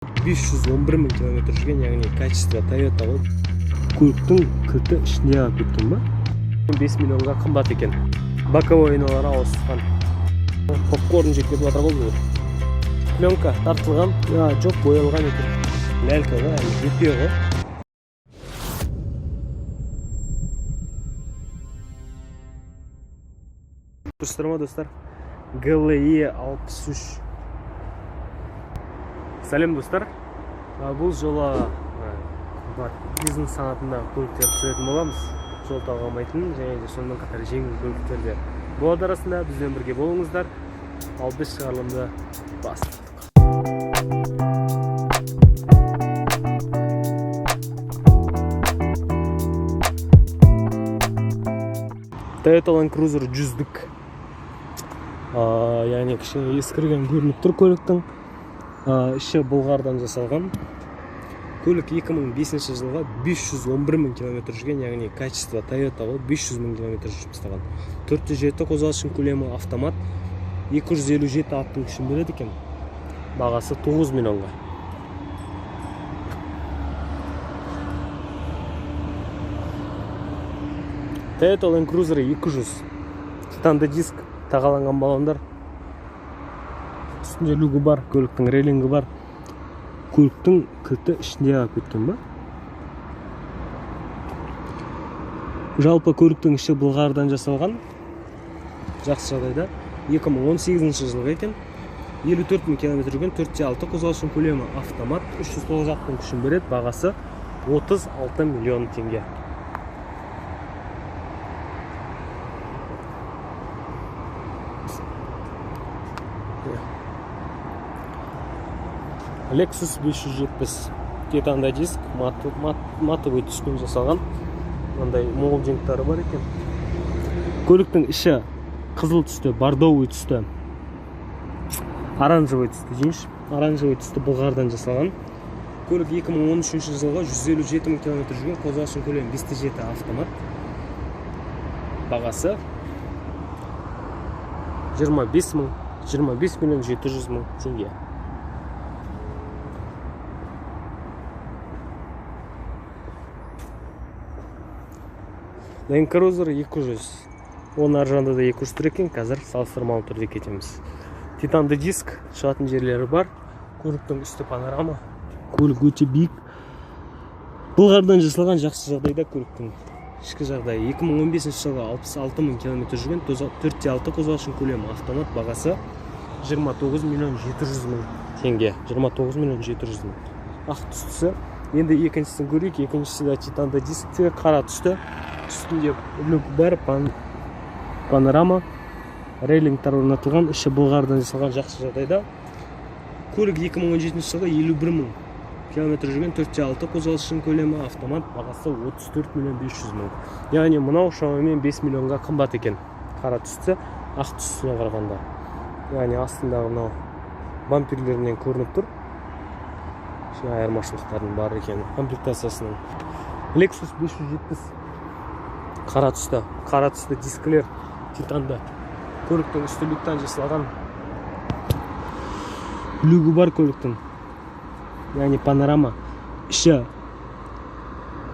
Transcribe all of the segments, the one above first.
511 мың километр жүрген, яғни качество Toyota ғой. Көліктің кілті ішінде қалып кеткен ба? 5 миллионға қымбат екен. Боковой айналары ауысқан. Попкорн жеп кетіп жатыр ғой бұл. Пленка тартылған, а, жоқ, боялған екен. Лялька ғой, әлі бөпе ғой. Дұрыстар ма, достар? GLE 63. Сәлем, достар. Бұл жолы қымбат бизнес санатындағы көліктер түсіретін боламыз. Жол талғамайтын және де сонымен қатар жеңіл көліктер де болады арасында. Бізбен бірге болыңыздар. Ал біз шығарылымды бастадық. Toyota Land Cruiser 100-дік. Яғни кішкене ескірген көрініп тұр көліктің. Іші бұлғардан жасалған. Көлік 2005 жылға, 511 мың километр жүрген, яғни качество Toyota ғой, 500 мың километр жүріп тастаған. 407 қозғалысының көлемі, автомат, 257 аттың күшін береді екен. Бағасы 9 миллионға. Toyota Land Cruiser 200. Титанды диск, тағаланған баллондар. Үстінде люгі бар, көліктің рейлингі бар. Көліктің кілті ішінде қалып кеткен ба? Жалпы көліктің іші былғарыдан жасалған. Жақсы жағдайда. 2018 жылғы екен. 54 мың километр жүрген, 4,6 қозғалысының көлемі, автомат, 309 аттың күшін береді, бағасы 36 миллион теңге. Lexus 570, титанда диск, матовый түспен жасалған. Мындай молдингтары бар екен. Көліктің іші қызыл түсті, бордовый түсті, оранжевый түсті дейінші, оранжевый түсті былғарыдан жасалған. Көлік 2013 жылғы, 157 мың километр жүрген, қозғалысының көлемі 5,7, автомат. Бағасы 25 мың, 25 миллион 700 мың теңге. Land Cruiser 200. Оның ар жағында да 200 тұр екен, қазір салыстырмалы түрде кетеміз. Титанды диск, шығатын жерлері бар. Көліктің үсті панорама. Көлік өте биік. Былғарыдан жасалған, жақсы жағдайда көліктің ішкі жағдайы. 2015 жылғы, 66 мың километр жүрген, 4,6 қозғалысының көлемі, автомат, бағасы 29 миллион 700 мың теңге. 29 миллион 700 мың. Ақ түстісі. Енді екіншісін көрейік. Екіншісі де титанды дискте, қара түсті. Үстінде люк бар, панорама, рейлингтар орнатылған, іші былғарыдан жасалған, жақсы жағдайда. Көлік 2017 жылғы, 51 мың километр жүрген, 4,6 қозғалысының көлемі, автомат, бағасы 34 миллион 500 мың. Яғни мынау шамамен 5 миллионға қымбат екен. Қара түсті, ақ түстісіне қарағанда. Яғни астындағы мынау бамперлерінен көрініп тұр. Кішкене айырмашылықтардың бар екені комплектациясының. Lexus 570, қара түсті, қара түсті дискілер, титанды. Көліктің үсті люктан жасалған. Люгі бар көліктің. Яғни панорама. Іші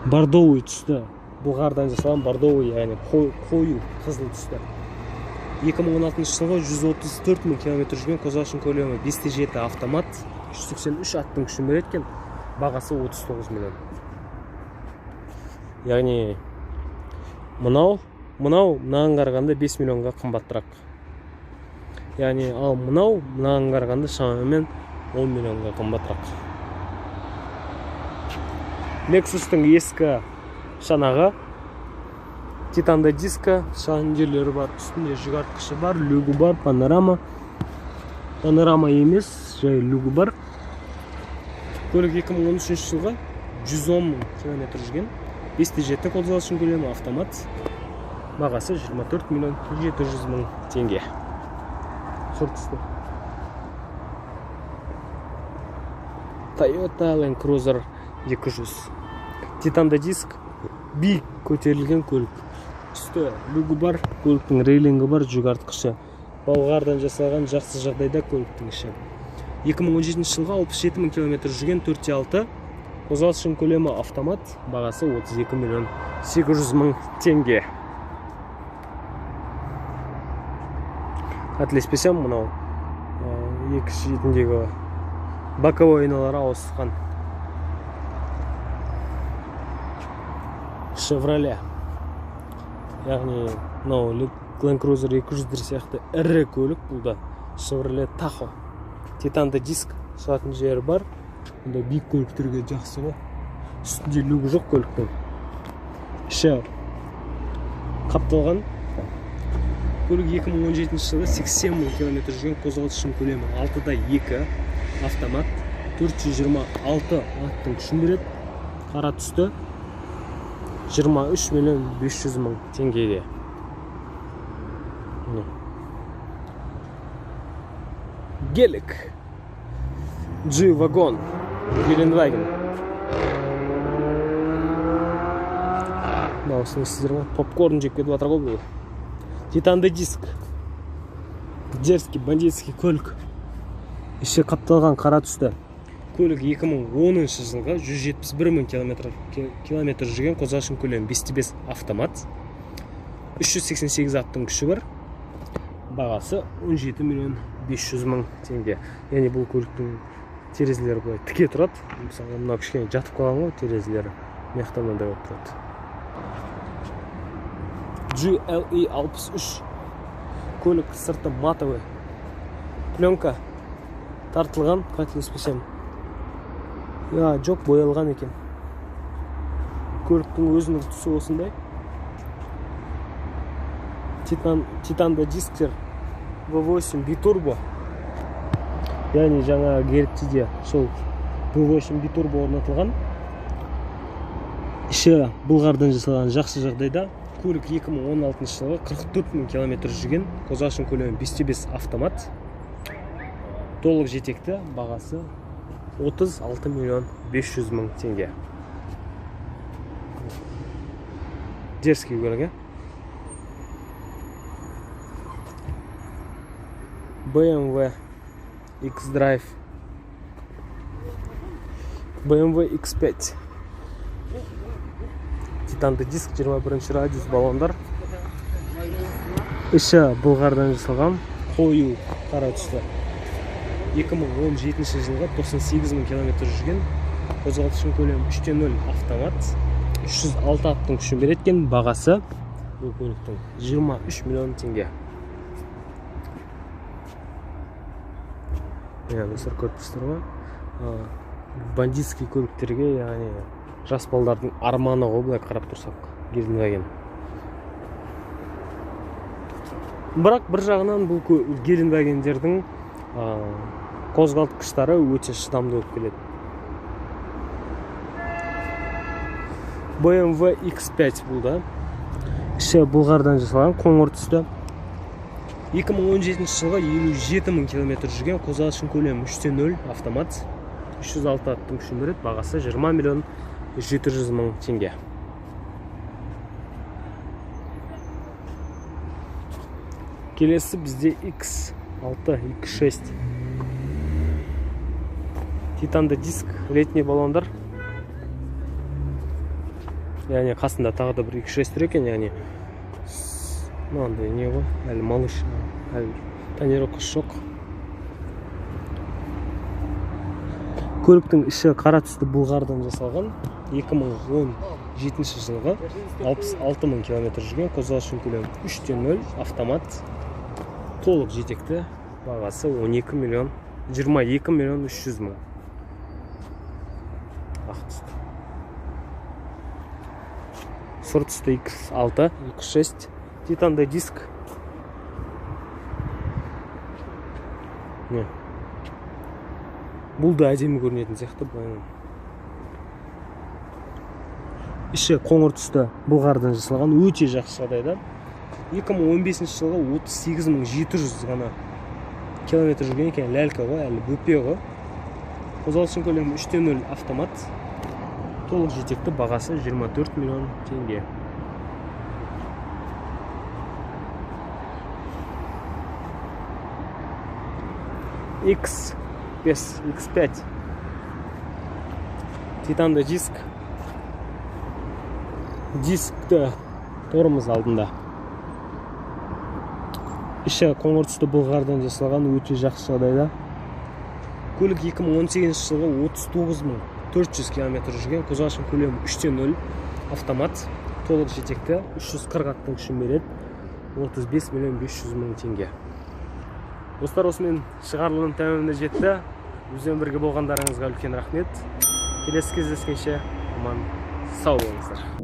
бордовый түсті. Былғарыдан жасалған бордовый, яғни қою қызыл түсті. 2016 жылғы, 134 мың километр жүрген, қозғалысының көлемі 5,7, автомат, 383 аттың күшін береді екен. Бағасы 39 миллион. Яғни мынау мынаған қарағанда 5 миллионға қымбатырақ. Яғни ал мынау мынаған қарағанда шамамен 10 миллионға қымбатырақ. Lexus'тың ескі шанағы, титанда диска, шығатын жерлері бар, үстінде жүк артқышы бар, люгі бар, панорама. Панорама емес, жай люгі бар. Көлік 2013 жылғы, 110 мың километр жүрген, 5,7 қозғалысының көлемі, автомат, бағасы 24 миллион 700 мың теңге. Сұр түсті. Toyota Land Cruiser 200. Титанда диск, биік көтерілген көлік. Үсті люгі бар, көліктің рейлингі бар, жүк артқышы. Былғарыдан жасалған, жақсы жағдайда көліктің іші. 2017 жылғы 67 мың километр жүрген, 4.6. Қозғалыс көлемі автомат, бағасы 32 миллион 800 мың теңге. Қателеспесем, мынау екі шетіндегі боковой айналары ауысқан. Chevrolet. Яғни мынау Land Cruiser 200 сияқты ірі көлік, бұл да Chevrolet Tahoe. Титанды диск, шығатын жері бар. Бұнда биік көліктерге жақсы ғой. Үстінде люгі жоқ көліктің. Іші қапталған. Көлік 2017 жылы 80 мың километр жүрген, қозғалтқышының көлемі 6.2, автомат, 426 аттың күшін береді. Қара түсті, 23 миллион 500 мың теңгеге. Гелик G-вагон, Гелендваген. Дауысын естідіңдер ме? Попкорн жеп кетіп жатыр ғой бұл. Титанды диск. Дерзкий, бандитский көлік. Іші қапталған, қара түсті. Көлік 2010 жылғы 171 мың километр жүрген, қозғалысының көлемі 5.5 автомат. 388 аттың күші бар. Бағасы 17 миллион 500 мың теңге. Яғни бұл көліктің терезелері былай тіке тұрады. Мысалы, мынау кішкене жатып қалған ғой терезелері. Мына жақта мынандай болып тұрады. GLE 63 көлік, сырты матовый. Пленка тартылған, қателеспесем. Я, жоқ, боялған екен. Көліктің өзінің түсі осындай. Титанда дисктер V8 битурбо. Яғни жаңа Геликте де сол V8 битурбо орнатылған. Іші былғардан жасалған, жақсы жағдайда. Көлік 2016 жылғы 44 мың километр жүрген, қозғалысының көлемі 5.5 автомат. Толық жетекті, бағасы 36 миллион 500 мың теңге. Дерзкий көлік, BMW X-Drive, BMW X5. Титанды диск, 21 радиус, баллондар. Іші былғардан жасалған, қою қара түсті. 2017 жылғы 98 мың километр жүрген, қозғалтқышының көлемі 3.0 автомат, 306 аттың күшін береді екен. Бағасы бұл көліктің 23 миллион теңге. Иә, достар, көріп тұрсыздар ғой. Бандитский көліктерге, яғни жас балдардың арманы ғой, былай қарап тұрсақ, Гелендваген. Бірақ бір жағынан бұл Гелендвагендердің қозғалтқыштары өте шыдамды болып келеді. BMW X5 бұл да. Іші былғардан жасалған, қоңыр түсті. 2017 жылғы 57 мың километр жүрген, қозғалысының көлемі 3.0 автомат, 306 аттың күшін береді, бағасы 20 миллион 700 мың теңге. Келесі бізде X6, X6. Титанды диск, летний баллондар. Яғни қасында тағы да бір X6 тұр екен, яғни мынандай не ғой, әлі малыш, әлі тонировкасы жоқ. Көліктің іші қара түсті былғардан жасалған, 2017 жылғы 66 мың километр жүрген, қозғалысының көлемі 3.0 автомат, толық жетекті, бағасы 12 миллион, 22 миллион 300 мың. Ақ түсті. Сұр түсті X6, X6, титанды диск. Не. Бұл да әдемі көрінетін сияқты былайынан. Іші қоңыр түсті былғардан жасалған, өте жақсы жағдайда. 2015 жылғы 38700 ғана километр жүрген екен, ләлка ғой, әлі бөпе ғой. Қозғалысының көлемі 3.0 автомат, толық жетекті, бағасы 24 миллион теңге. X 5, X5. Титанды диск. Дискті тормоз алдында. Іші қоңыр түсті былғарыдан жасалған, өте жақсы жағдайда. Көлік 2018 жылғы, 39 400 километр жүрген, қозғалыс көлемі 3.0, автомат, толық жетекті, 340 аттың күшін береді. 35 миллион 500 мың теңге. Достар, осымен шығарылым тәмамына жетті. Бізбен бірге болғандарыңызға үлкен рахмет. Келесі кездескенше аман сау болыңыздар.